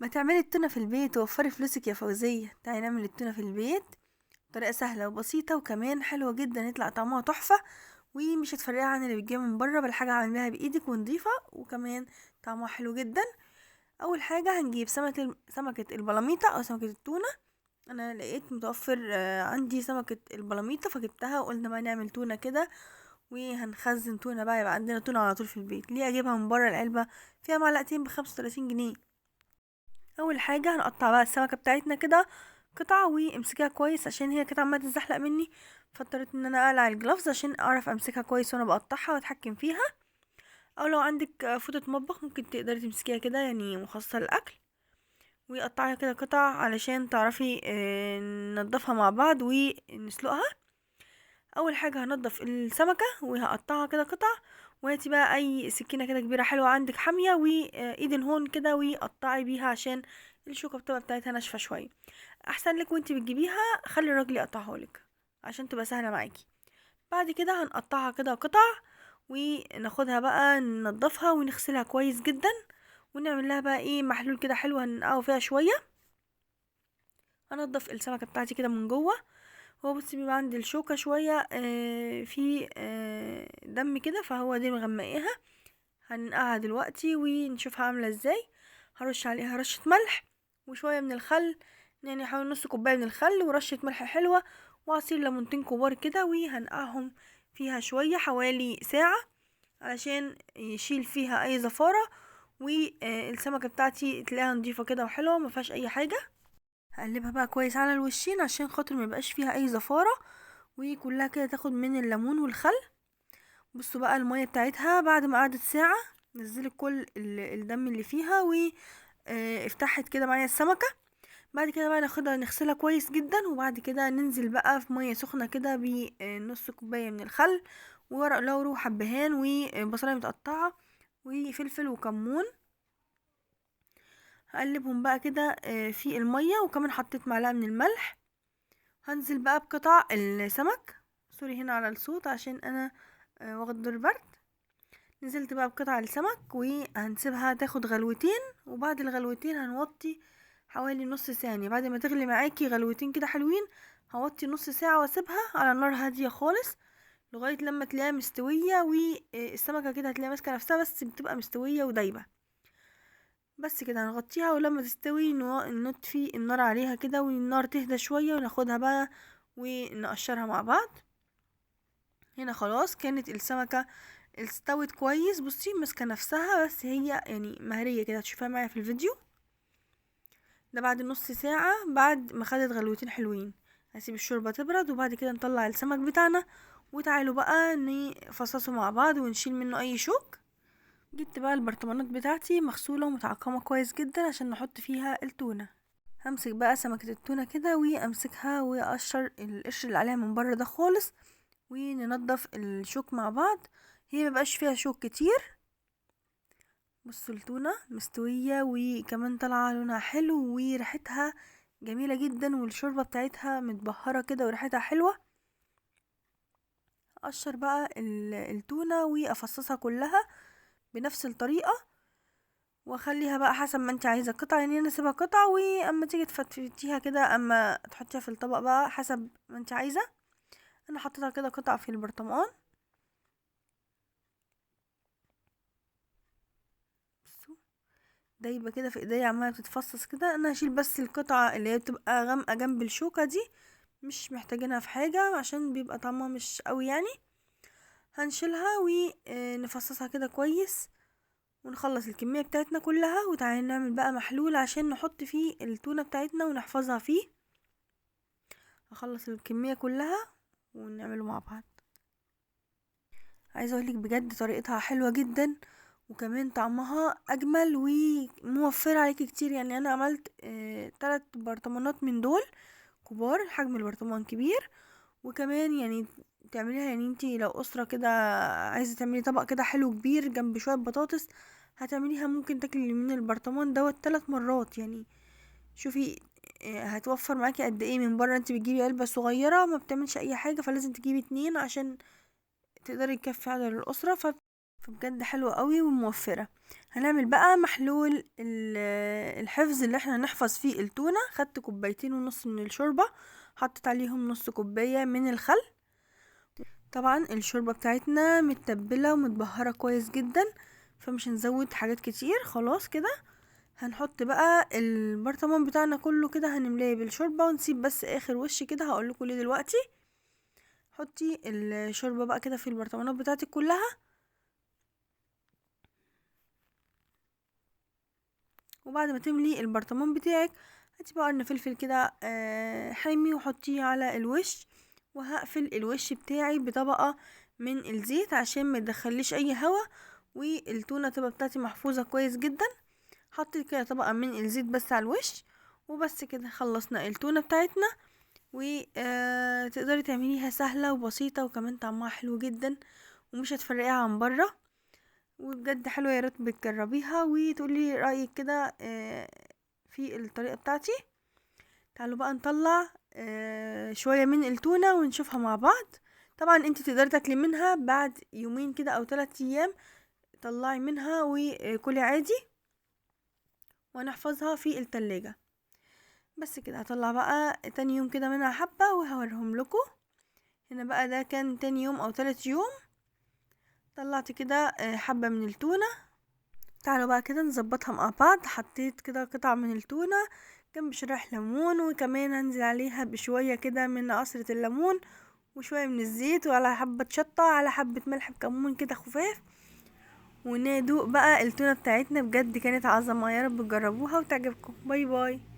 ما تعملي التونة في البيت ووفري فلوسك يا فوزية. تعالي نعمل التونة في البيت بطريقة سهلة وبسيطة وكمان حلوة جدا، يطلع طعمها تحفة ومش هتفرقها عن اللي بتجيبها من بره، بل حاجة عاملاها بايدك ونضيفة وكمان طعمها حلو جدا. اول حاجة هنجيب سمكة البلاميطة او سمكة التونة. انا لقيت متوفر عندي سمكة البلاميطة فجبتها، وقلنا بقى نعمل تونة كده وهنخزن تونة بقى، يبقى عندنا تونة على طول في البيت. ليه اجيبها من بره؟ العلبة فيها معلقتين ب35 جنيه. اول حاجة هنقطع بقى السمكة بتاعتنا كده قطعة وامسكها كويس عشان هي كده عمالة تتزحلق مني، فاضطريت ان انا اقلع الجلافز عشان اعرف امسكها كويس وانا بقطعها واتحكم فيها. او لو عندك فوطة مطبخ ممكن تقدري تمسكيها كده، يعني مخصصة للاكل، وقطعيها كده قطع علشان تعرفي ننضفها مع بعض ونسلقها. اول حاجة هنضف السمكة وهقطعها كده قطع، وهاتي بقى اي سكينة كده كبيرة حلوة عندك حامية وايد الهون كده وقطعي بيها عشان الشوكة بتبقى بتاعتها ناشفة شوية. احسن لك وانتي بتجيبيها خلي الراجل يقطعها لك عشان تبقى سهلة معاكي. بعد كده هنقطعها كده قطع وناخدها بقى ننضفها ونغسلها كويس جدا، ونعمل لها بقى ايه محلول كده حلو هنقعه فيها شوية. هنضف السمكة بتاعتي كده من جوه. هو بصي بيبقى عند الشوكة شوية في دم كده، فهو دي مغمقاها. هننقعها دلوقتي ونشوفها عاملة ازاي. هرش عليها رشة ملح وشوية من الخل، يعني حوالي نص كوباية من الخل ورشة ملح حلوة وعصير ليمونتين كبار كده، وهنقعهم فيها شوية حوالي ساعة علشان يشيل فيها اي زفارة، والسمكة بتاعتي تلاقيها نضيفة كده وحلوة ما فيهاش اي حاجة. هقلبها بقى كويس على الوشين عشان خاطر ما يبقاش فيها اي زفارة، وكلها كده تاخد من الليمون والخل. بصوا بقى المية بتاعتها بعد ما قعدت ساعة نزلت كل الدم اللي فيها و افتحت كده معايا السمكة. بعد كده بقى ناخدها نغسلها كويس جدا، وبعد كده ننزل بقى في مية سخنة كده بنص كوباية من الخل وورق لورو وحبهان وبصلاية متقطعة وفلفل وكمون. هقلبهم بقى كده في المية، وكمان حطيت معلقة من الملح. هنزل بقى بقطع السمك، سوري هنا على الصوت عشان انا واخد دور برد. نزلت بقى بقطع السمك وهنسيبها تاخد غلوتين، وبعد الغلوتين هنوطي حوالي نص ساعة. يعني بعد ما تغلي معاكي غلوتين كده حلوين هوطي نص ساعة واسيبها على نار هادية خالص لغاية لما تلاقيها مستوية، والسمكة كده هتلاقيها ماسكة نفسها بس بتبقى مستوية ودايبة. بس كده هنغطيها، ولما تستوي نطفي النار عليها كده والنار تهدى شوية، وناخدها بقى ونقشرها مع بعض. هنا خلاص كانت السمكة استوت كويس، بصي ماسكة نفسها بس هي يعني مهرية كده، هتشوفيها معايا في الفيديو ده. بعد نص ساعة بعد ما خدت غلوتين حلوين هسيب الشوربة تبرد، وبعد كده نطلع السمك بتاعنا. وتعالوا بقى نفصصه مع بعض ونشيل منه اي شوك. جبت بقى البرطمانات بتاعتي مغسولة ومتعقمة كويس جدا عشان نحط فيها التونة. همسك بقى سمكة التونة كده وامسكها واقشر القشر اللي عليها من بره ده خالص، وننضف الشوك مع بعض. هي مبقاش فيها شوك كتير. بصوا التونة مستوية وكمان طالعة لونها حلو وريحتها جميلة جدا، والشوربة بتاعتها متبهرة كده وريحتها حلوة. اقشر بقى التونة وافصصها كلها بنفس الطريقة، واخليها بقى حسب ما انت عايزة قطع، يعني انا سيبها قطع واما تيجي تفتتيها كده اما تحطيها في الطبق بقى حسب ما انت عايزة. انا حطيتها كده قطع في البرطمان. بصوا دايبة كده في ايديا عمالة بتتفصص كده. انا هشيل بس القطعة اللي هي بتبقى غامقة جنب الشوكة دي، مش محتاجينها في حاجة عشان بيبقى طعمها مش قوي يعني. هنشيلها ونفصصها كده كويس ونخلص الكمية بتاعتنا كلها. وتعالي نعمل بقى محلول عشان نحط فيه التونة بتاعتنا ونحفظها فيه. هخلص الكمية كلها ونعمله مع بعض. عايزة اقولك بجد طريقتها حلوة جدا وكمان طعمها اجمل وموفرة عليكي كتير. يعني انا عملت 3 برطمانات من دول كبار، حجم البرطمان كبير، وكمان يعني تعمليها يعني انتي لو اسرة كده عايزة تعملي طبق كده حلو كبير جنب شوية بطاطس هتعمليها، ممكن تاكلي من البرطمان دوت 3 مرات. يعني شوفي، هتوفر معاكي قد ايه. من بره انتي بتجيبي علبة صغيرة ما بتعملش اي حاجة، فلازم تجيبي 2 عشان تقدري تكفي عدد الاسرة. فبجد حلوة قوي وموفرة. هنعمل بقى محلول الحفظ اللي احنا هنحفظ فيه التونة. خدت 2.5 كوباية من الشوربة، حطيت عليهم نص كوباية من الخل. طبعا الشوربة بتاعتنا متبلة ومتبهرة كويس جدا، فمش هنزود حاجات كتير. خلاص كده هنحط بقى البرطمان بتاعنا كله كده، هنملاه بالشوربة ونسيب بس اخر وش كده، هقول لكم ليه دلوقتي. حطي الشوربة بقى كده في البرطمانات بتاعتك كلها، وبعد ما تملي البرطمان بتاعك هاتي بقى قرن فلفل كده حامي وحطيه على الوش. وهقفل الوش بتاعي بطبقة من الزيت عشان ما يدخليش اي هوا، والتونة تبقى بتاعتي محفوظة كويس جدا. حطيت كده طبقة من الزيت بس على الوش، وبس كده خلصنا التونة بتاعتنا. وتقدري تعمليها سهلة وبسيطة، وكمان طعمها حلو جدا ومش هتفرقيها عن بره، وبجد حلوة. يا ريت بتجربيها وتقولي رأيك كده في الطريقة بتاعتي. تعالوا بقى نطلع شوية من التونة ونشوفها مع بعض. طبعا انت تقدري تاكلي منها بعد يومين كده او 3 ايام، طلعي منها وكلي عادي، ونحفظها في التلاجة. بس كده هطلع بقى تاني يوم كده منها حبة وهوريهم لكم. هنا بقى ده كان تاني يوم او تالت يوم، طلعت كده حبة من التونة. تعالوا بقى كده نظبطها مع بعض. حطيت كده قطع من التونة جنب شرايح ليمون، وكمان هنزل عليها بشوية كده من عصرة الليمون وشوية من الزيت، وعلى حبة شطة، على حبة ملح بكمون كده خفاف، وندوق بقى التونة بتاعتنا. بجد كانت عظمة، يا رب تجربوها وتعجبكم. bye bye.